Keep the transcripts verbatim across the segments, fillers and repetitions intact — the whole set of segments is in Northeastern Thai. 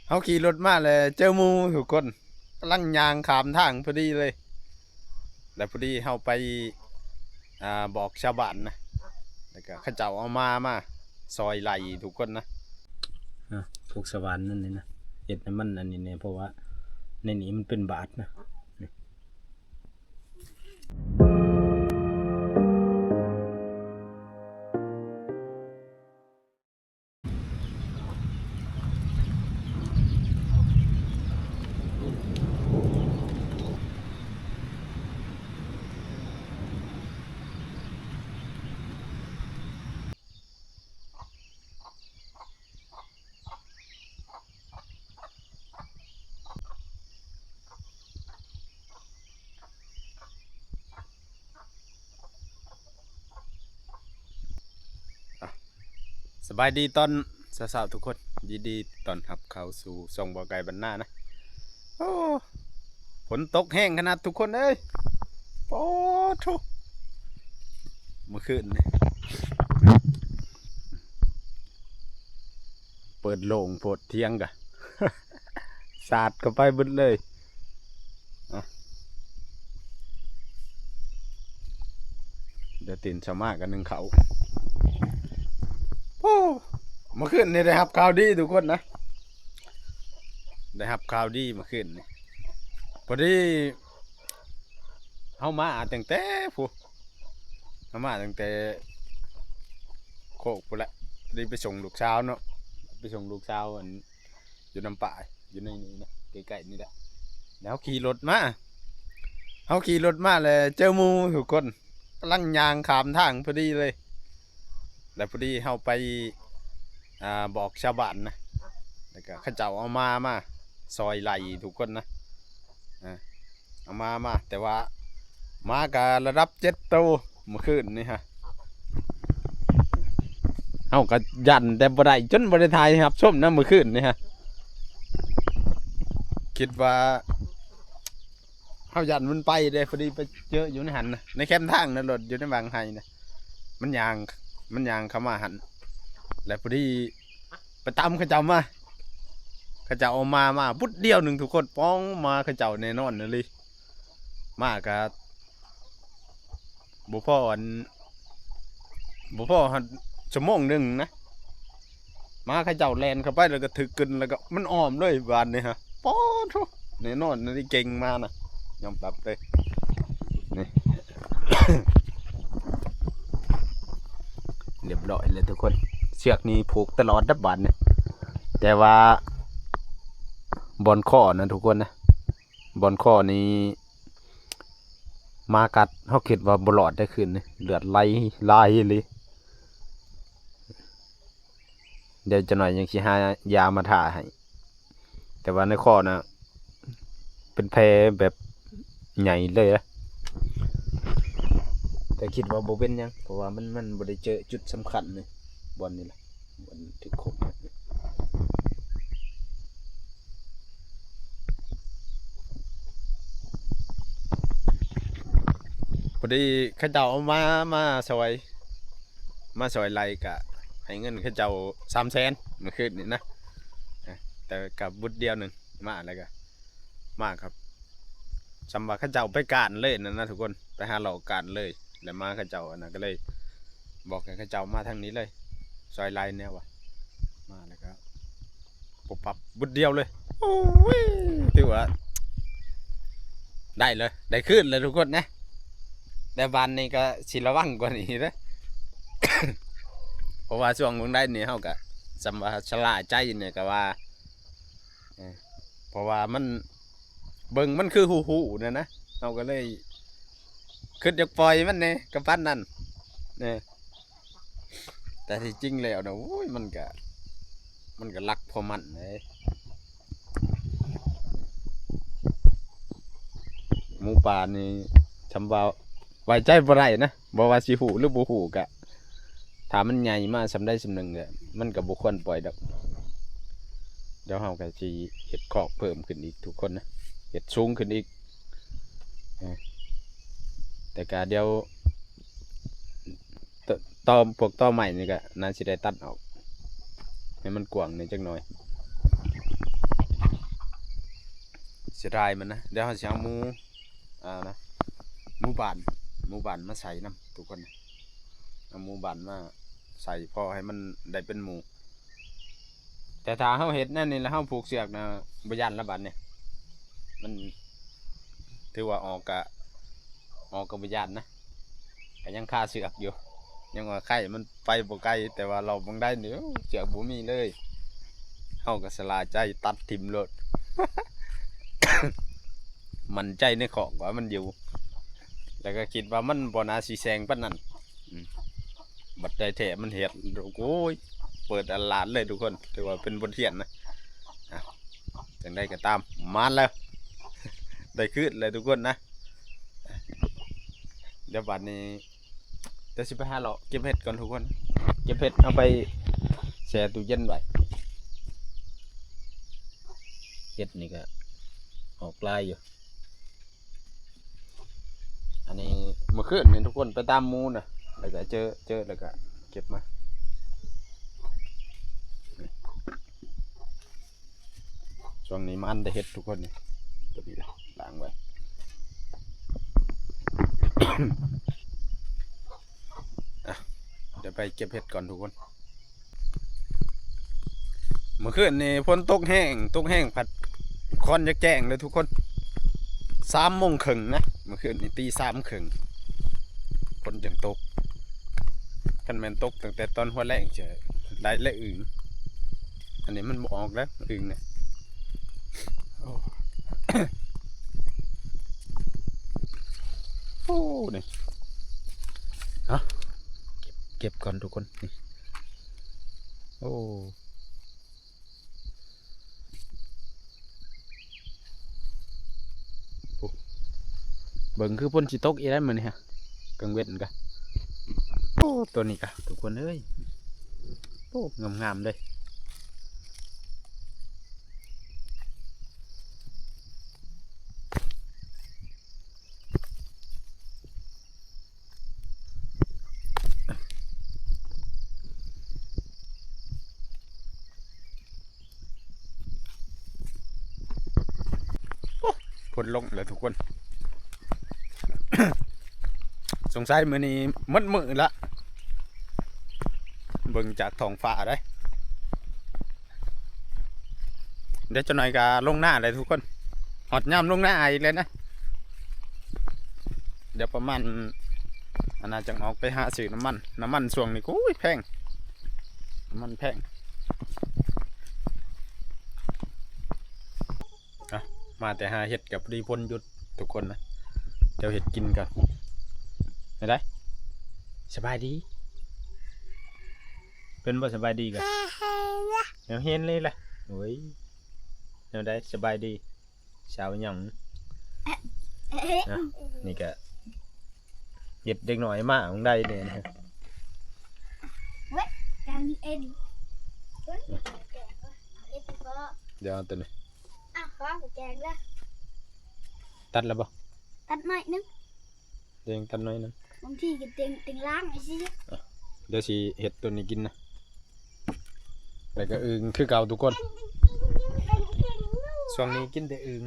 เฮาขี่รถมาแล้วเจอหมู่ทุกคน กำลังย่างข้ามทางพอดีเลย แล้วพอดีเฮาไป อ่า บอกชาวบ้านนะ แล้วก็เขาเจ้าเอามา มาซอยไล่ทุกคนนะ อ่ะ พวกสวรรค์นั่นนี่นะ เฮ็ดให้มันอันนี้แน่ เพราะว่าในนี้มันเป็นบาดนะ อ่ะ สบายดีตอนเช้าๆทุกคน ยินดีต้อนรับเข้าสู่ช่องบ่าวไก่บ้านนานะ โอ้ ฝนตกแฮงขนาดทุกคนเอ้ย โอ้ทุก เมื่อคืนนี่ เปิดโล่งโพดเถียงกะ สาดเข้าไปเบิดเลย อ่ะ เดี๋ยวตื่นเช้ามากันนึ่งข้าว โอ้ เมื่อคืนนี่ได้รับข่าวดีทุกคนนะ ได้รับข่าวดีเมื่อคืนนี่ พอดี เฮามาตั้งแต่พุ้น เฮามาตั้งแต่โคกพุ้นแหละ พอดีไปส่งลูกสาวเนาะ ไปส่งลูกสาวอัน อยู่นำป้า อยู่ในนี่นะ ใกล้ๆนี่แหละ แล้วเฮาขี่รถมา เฮาขี่รถมาแล้วเจอหมู่ทุกคน กำลังย่างข้ามทางพอดีเลย แล้วพอดีเฮาไป อ่า บอกชาวบ้านนะ แล้วก็เขาเจ้าเอามา มาซอยไล่ทุกคนนะ อ่า เอามา มา แต่ว่าหมากะระดับเจ็ดโตเมื่อคืนนี่ฮะ เฮาก็ย่านแต่บ่ได้ จนบ่ได้ถ่ายให้รับชมนะเมื่อคืนนี่ฮะ คิดว่า เฮาย่านมันไปเด้ พอดีไปเจออยู่ในหั้นนะ ในแคมทางนะ รถอยู่ในบางไฮนะ มันย่าง มันย่างเข้ามาหั้น แล้วพอดีไปตามเขาเจ้ามา เขาเจ้าเอามา มาปุ๊ดเดียวหนึ่งทุกคน ป้องมา เขาเจ้าแน่นอนนะเลย มากะบ่พออัน บ่พอฮอดชั่วโมงหนึ่งนะ หมาเขาเจ้าแล่นเข้าไปแล้วก็ถืกกึน แล้วก็มันอ้อมเลยบาดนี่ฮะ ป๊อดโธ่ แน่นอนนะ ที่เก่งมานะ ยอมรับเลย นี่ เรียบร้อยเลยทุกคน เชือกนี้ผูกตลอดนะบาดนี่ แต่ว่าบ่อนข้อนะทุกคนนะ บ่อนข้อนี้ หมากัด เฮาคิดว่าบ่รอดได้คืนนี้ เลือดไหลหลายอีหลี เดี๋ยวจักหน่อยยังสิหายามาทาให้ แต่ว่าในข้อน่ะ เป็นแผลแบบใหญ่เลยนะ แต่คิดว่าบ่เป็นหยัง เพราะว่ามัน มันบ่ได้เจาะจุดสำคัญนี่ บ่อนนี่แหละ บ่อนถืกคม พอดีเขาเจ้าเอามา มาซอย มาซอยไล่กะ ให้เงินเขาเจ้าสามแสนเมื่อคืนนี่นะ อ่ะ แต่กับบุดเดียวหนึ่ง มาแล้วก็ มาครับ สำว่าเขาเจ้าไปการเลยนั่นนะทุกคน ไปหาเลาะการเลย แล้วมาเขาเจ้าอันนั้นก็เลย บอกให้เขาเจ้ามาทางนี้เลย ซอยไล่แนววะ มาแล้วก็ ปุบปับบุดเดียวเลย โอ้ย ถือว่า ได้เลย ได้คืนเลยทุกคนนะ แต่บาดนี้ก็สิระวังกว่านี้นะ เพราะว่าช่วงเบิ่งได้นี่เฮาก็ สำว่าชะล่าใจเนี่ยก็ว่า เออ เพราะว่ามัน เบิ่งมันคือฮู้ๆเนี่ยนะ เฮาก็เลย คิดอยากปล่อยมันแหน่ กับปานนั้น เออ แต่ที่จริงแล้วนะ โอ้ย มันก็ มันก็ลักพอมันเลย หมูป่านี่ สำว่าไว้ใจบ่ได้นะ บ่ว่าสิฮู้หรือบ่ฮู้กะ ถ้ามันใหญ่มาส่ำใดส่ำหนึ่งกะ มันก็บ่ควรปล่อยดอก เดี๋ยวเฮาก็สิเฮ็ดคอกเพิ่มขึ้นอีกทุกคนนะ เฮ็ดสูงขึ้นอีก เออ แต่กะเดี๋ยว ต- ตอ พวกตอไม้นี่ก็น่าสิได้ตัดออก ให้มันกว้างแหน่จักหน่อย เสียดายมันนะ เดี๋ยวเราสิเอาหมู อ่านะ หมูบ้าน หมูบ้านมาใส่นำทุกคนนะ เอาหมูบ้านมาใส่พอให้มันได้เป็นหมู่ แต่ถ้าเราเฮ็ดแนวนี้แล้วเราผูกเชือกนะ บ่ย้านละบาดนี้ มันถือว่าออกกะ ออกกะบ่ย้านนะ ก็ยังคาเชือกอยู่ ยังว่าไข่มันไปบ่ไกล แต่ว่าเราบ่ได้นี่ เชือกบ่มีเลย เราก็สละใจตัดถิ่มโลด มั่นใจในของว่ามันอยู่ แล้วก็คิดว่ามันบ่น่าสิแซงปานนั้น อืม บัดได้แท้มันเฮ็ด โอ้ย เปิดอัลลาดเลยทุกคน ถือว่าเป็นบทเรียนนะ อ่ะ จั่งใดก็ตาม มานแล้ว ได้คืนเลยทุกคนนะ เดี๋ยวบัดนี้ เดี๋ยวสิไปหาเลาะเก็บเห็ดก่อนทุกคน เก็บเห็ดเอาไปแช่ตู้เย็นไว้ เห็ดนี่ก็ออกหลายอยู่ อันนี้เมื่อคืนนี่ทุกคนไปตามหมู่นะ แล้วก็เจอ เจอ แล้วก็เก็บมา ช่วงนี้มันได้เห็ดทุกคนนี่ ตัวนี้ละล้างไว้ อ่ะ เดี๋ยวไปเก็บเห็ดก่อนทุกคน เมื่อคืนนี่ฝนตกแฮง ตกแฮงพัด ค่อนอยากแจ้งเลยทุกคน สามโมงครึ่งนะ เมื่อคืนนี่ตีสามครึ่ง ฝนจั่งตก คันแม่นตกตั้งแต่ตอนหัวแลงจะได้และอึ่ง อันนี้มันบ่ออกแล้วอึ่งเนี่ย โอ้ โอ้ นี่ ฮะ เก็บ เก็บก่อนทุกคน นี่ โอ้ โอ้ เบิ่งคือฝนสิตกอีกแล้วมื้อนี้ฮะ กลางเว็นกะ โอ้ ตัวนี้กะ ทุกคนเอ้ย โอ้ งามๆเลย โอ้ ฝนลงแล้วทุกคน สงสัยมื้อนี้หมดมื้อละ เบิ่งจากท้องฟ้าได้ เดี๋ยวจักหน่อยก็ลงนาเลยทุกคน ฮอดยามลงนาอีกแล้วนะ เดี๋ยวประมาณ อันน่าจะออกไปหาซื้อน้ำมัน น้ำมันช่วงนี้ก็ โอ้ย แพง น้ำมันแพง อ่ะ มาแต่หาเห็ดกับพอดีฝนหยุดทุกคนนะ เดี๋ยวเห็ดกินก่อน ได้ สบายดี เป็นบ่สบายดีกัน แนวเห็นเลยล่ะ โอ้ย แนวใด สบายดี สาวหยัง นะ นี่ก็ เห็ดเด็กน้อยมาของใดเนี่ยนะ เว้ย แกงเอ็น เอ็นก็ เดี๋ยวเอาตัวนี้ อ่ะ ขอแกงละ ตัดแล้วบ่ ตัดหน่อยนึง เตียงตันน้อยหนึ่ง บางทีก็เตียง เตียงล้างไอ้สิ อ่ะ เดี๋ยวสิเห็ดตัวนี้กินนะ แล้วก็อึ่งคือเก่าทุกคน ช่วงนี้กินแต่อึ่ง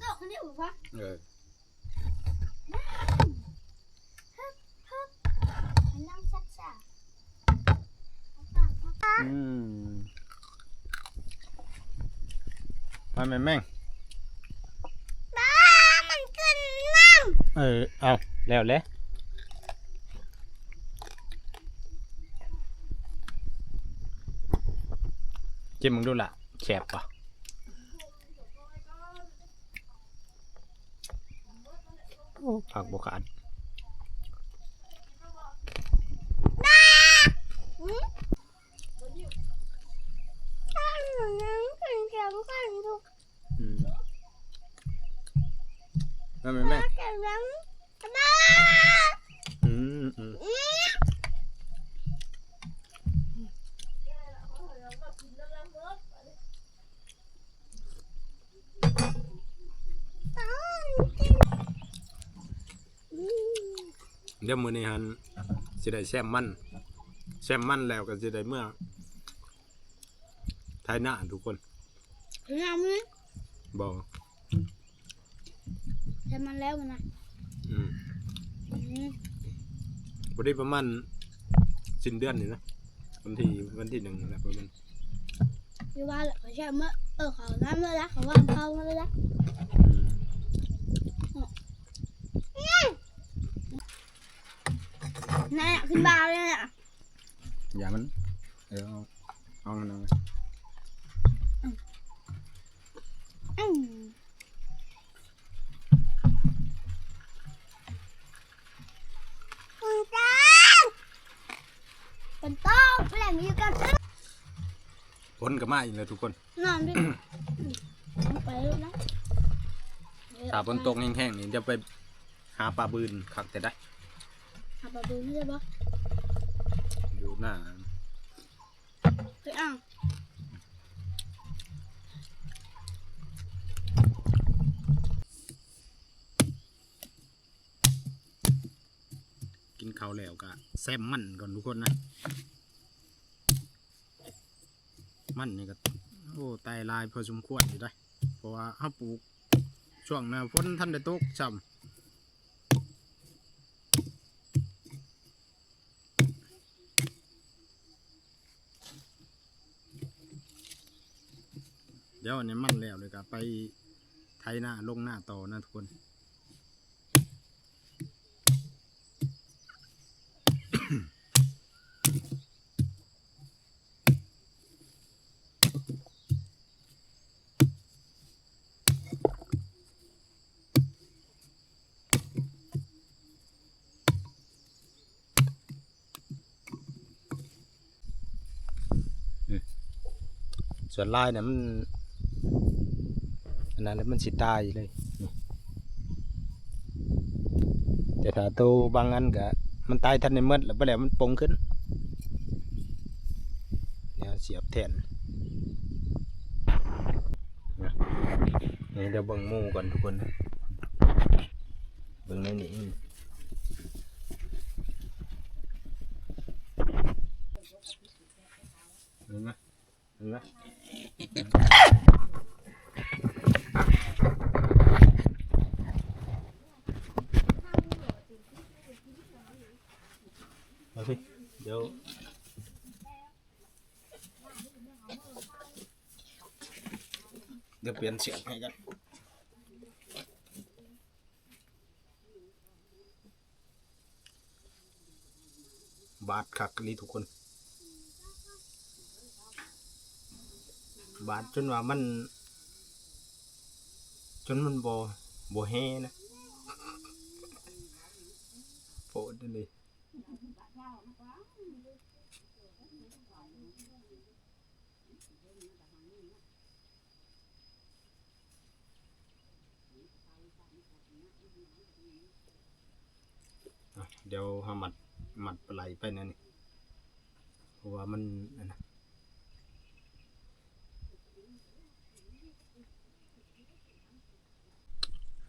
ดอกนี่หรือวะ เออ น้ำชักชา อืม มาแม่งแม่ง ปลามันขึ้นน้ำ เออ เอา แล้วแหละ จิ้มมึงดูล่ะ แซ่บปะ ผักบ่ขาด อืม นั่นแม่นแม่ อืม อืม เดี๋ยวมื้อนี้หั่นสิได้แซมมัน แซมมันแล้วก็สิได้เมือไถนาทุกคน ไถนามื้อนี้ บ่ แซมมันแล้วมื้อนะ อืม อืม พอดีประมาณสิ้นเดือนนี่นะ วันที่ วันที่หนึ่งนั่นแหละประมาณ อยู่บ้านแหละ เขาแช่เมื่อ เออ เขานั่นเมื่อละ เขาว่าเขาเมื่อละ อืม อืม นั่นน่ะ ขึ้นบาเลยน่ะ อย่ามัน เออ เอา เอามันเอา อืม อืม ฝนตก ฝนตก แหล่งอยู่กัน ฝนก็มาอีกแล้วทุกคน นอนดิ ไปแล้วนะ ถ้าฝนตกแห้งๆนี่จะไปหาปลาบืนคักแต่ได้ หาปลาบืนได้ปะ อยู่หน้า ไปอ่ะ กินข้าวแล้วก็แซมมันก่อนทุกคนนะ มันนี่ก็ โอ้ ตายหลายพอสมควรอยู่ได้ เพราะว่าเฮาปลูกช่วงหน้าฝนทันได้ตกซ้ำ เดี๋ยวอันนี้มันแล้วเลยก็ไปไถนาลงนาต่อนะทุกคน อืม ส่วนหลายเนี่ยมัน อันนั้นแล้วมันสิตายเลย นี่ แต่ถ้าโตบางอันก็มันตายทันในเมดแล้ว ไปแล้วมันปงขึ้น เดี๋ยวเสียบแทน นะ นี่เดี๋ยวเบิ่งหมู่ก่อนทุกคน เบิ่งในนี้ เห็นไหม เห็นไหม เอาสิ เดี๋ยว เดี๋ยวเปลี่ยนเสียงให้กัน บาดคักอีหลีทุกคน บาดจนว่ามัน จนมันบ่ บ่แฮนะ โพดเลย อ่ะ เดี๋ยวเฮามัด มัดปลาไหลไปนั่นนี่ เพราะว่ามันอันนั้น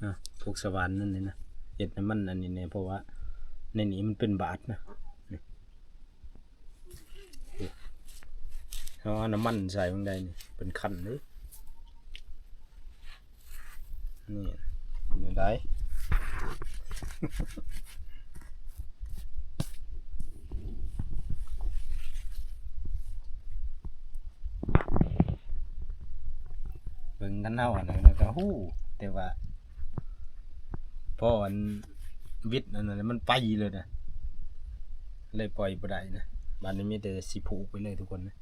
อ่ะ พวกสวรรค์นั่นนี่นะ เฮ็ดให้มันอันนี้แน่ เพราะว่าในนี้มันเป็นบาดนะ นี่ เอาน้ำมันใส่ลงได้นี่ เป็นคันเลย นี่ นี่ได้ เบิ่งกันเฮาอันนั้นก็ฮู้ แต่ว่า พออันวิทย์อันนั้นมันไปเลยนะ เลยปล่อยบ่ได้นะ บัดนี้มีแต่สิผูกไปเลยทุกคนนะ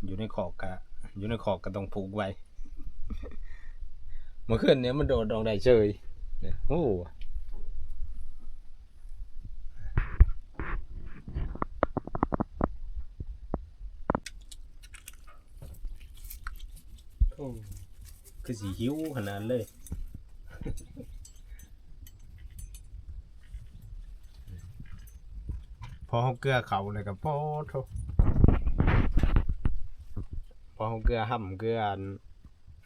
อยู่ในคอกกะ อยู่ในคอกก็ต้องผูกไว้ เมื่อคืนเนี่ยมันโดดออกได้เฉยเนี่ย โอ้ โอ้ คือสิหิวขนาดเลย พอเฮาเกลือเขาเลยก็พอโท พอเฮาเกลือห้ำเกลืออัน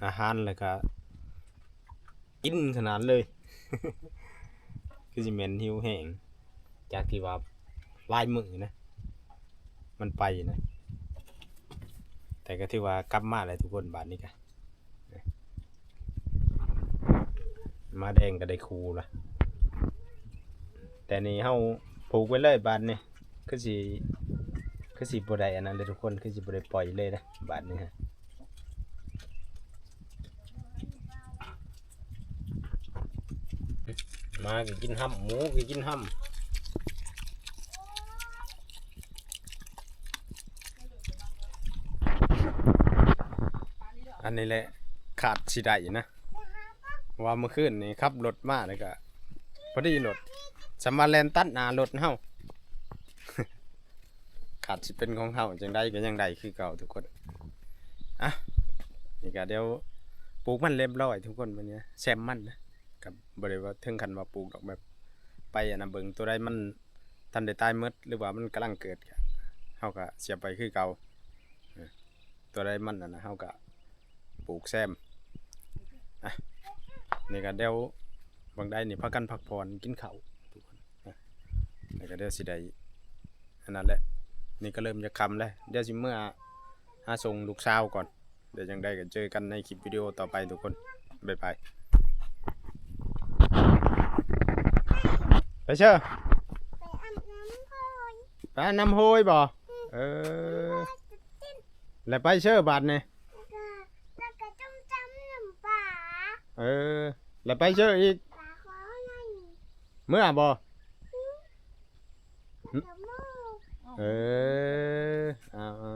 อาหารเลยก็ กินขนาดเลย คือสิแม่นหิวแฮง จากที่ว่าหลายมื้อนะ มันไปนะ แต่ก็ถือว่ากลับมาแล้วทุกคน บาดนี้กะ มาแดงก็ได้คู่ละ แต่นี่เฮาผูกไว้เลยบาดนี้ คือสิ คือสิบ่ได้อันนั้นเลยทุกคน คือสิบ่ได้ปล่อยเลยนะ บาดนี้ฮะ หมาก็กินห้ำ หมูก็กินห้ำ อันนี้แหละขาดสิได้นะ ว่าเมื่อคืนนี่ขับรถมาแล้วก็ พอดีรถ สามารถแล่นตัดหน้ารถเฮา ขาดสิเป็นของเฮาจังใดก็ยังได้คือเก่าทุกคน อ่ะ นี่ก็เดี๋ยวปลูกมันเรียบร้อยทุกคน มื้อนี้แซมมันนะ ก็บ่ได้ว่าถึงขั้นว่าปลูกดอก แบบไปอันนั้นเบิ่ง ตัวใดมันทันได้ตายหมด หรือว่ามันกำลังเกิดก็ เฮาก็เสียบไปคือเก่า เออ ตัวใดมันอันนั้นเฮาก็ปลูกแซม อ่ะ นี่ก็เดี๋ยวบางใดนี่พากันพักผ่อนกินข้าวทุกคน อ่ะ นี่ก็เดี๋ยวสิได้ อันนั้นแหละ นี่ก็เริ่มจะค่ำแล้ว เดี๋ยวสิเมือหาส่งลูกสาวก่อน เดี๋ยวจังใดก็เจอกันในคลิปวิดีโอต่อไปทุกคน บ๊ายบาย ไปเชียว ไปอาบน้ำห้วย ไปอาบน้ำห้วยบ่ เออ แล้วไปเชียวบาดนี่ แล้วก็ แล้วก็ต้มจำน้ำปลา เออ แล้วไปเชียวอีก ปลาขอให้ เมือบ่ อืม เดี๋ยวเมือ เออ เอาเอา